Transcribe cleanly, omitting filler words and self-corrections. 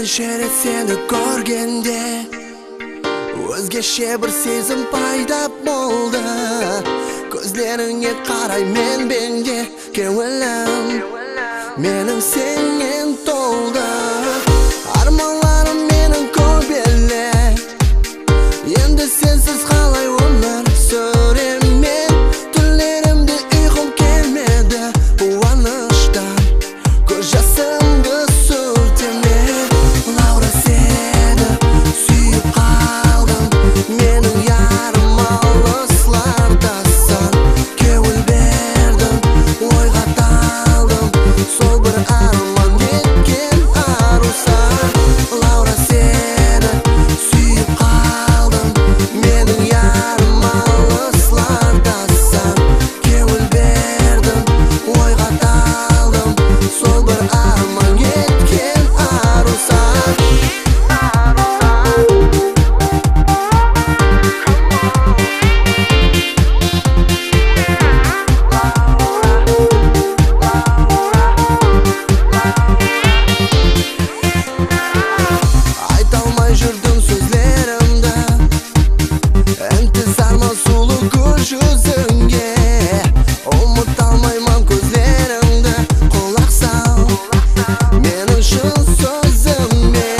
Бірінші рет сені көргенде өзгеше бір сезім пайда болды. Көздеріңе қарай мен бенде, кеуілім менің сенен толды. Арманларым менің көп еле, енді сенсіз қалай өмір сүрем мен? Түндерімде ұйқым келмеді, қуаныштан көз жасымды сүртемен. Лаура, сені сүйіп қалдым, менің ярым алыслардасың. Кеуіл бердім, ойға талдым, сол бір арман еткен арусың. Лаура, сені сүйіп қалдым, менің ярым алыслардасың. Кеуіл бердім, ойға талдым, сол бір арман еткен арусың. Айта алмай жүрдім сөздерімді, ынтызарман сұлу көз жүзіңе. Ұмыта алмаймын көздеріңді, құлақ сал менің шын сөзіме.